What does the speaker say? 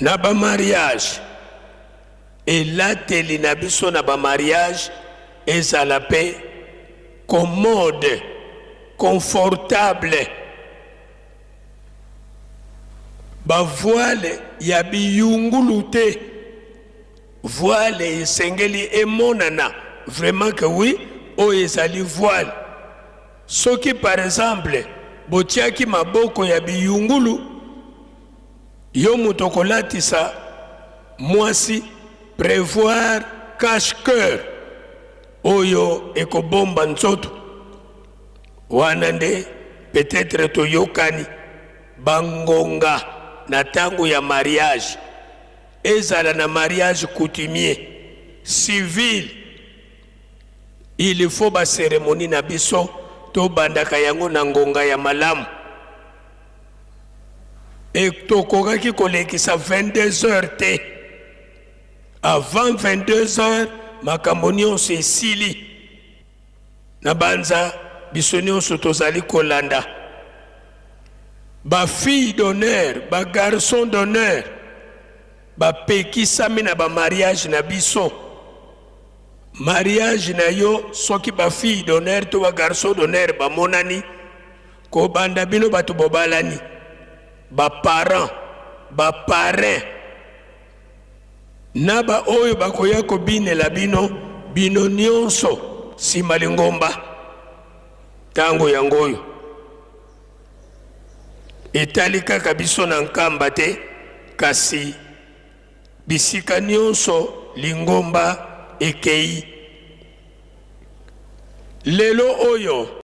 Na ba mariage, elateli na biso na ba mariage ezala pe commode, confortable. Ba voile ya biyungulu te, voile esengeli emonana vraiment que oui oyo ezali voile. Soki par exemple botiaki maboko ya biyungulu, yo moto okolatisa mwasi, prevoir cache coeur oyo ekobomba nzoto wana nde peut-etre toyokani ba ngonga na tango ya mariage ezala na mariage coutumier, civil. Il faut ba ceremonie na biso to bandaka yango na ngonga ya malamu et tokokaki kolekisa 22 heures te. Avant 22 heures makambo nionso esili. Na banza biso nionso tozali kolanda ba filles d'honneur, ba garçons d'honneur bapekisami na ba mariage na biso. Mariage na yo soki ba filles d'honneur to ba garçons d'honneur bamonani, kobanda bino bato bobalani, ba parents, ba parrains na ba oyo bakoya kobinela bino, bino nionso sima lingomba. Tango yango oyo etali kaka biso na Nkamba te, kasi bisika nionso lingomba ekeyi lelo oyo.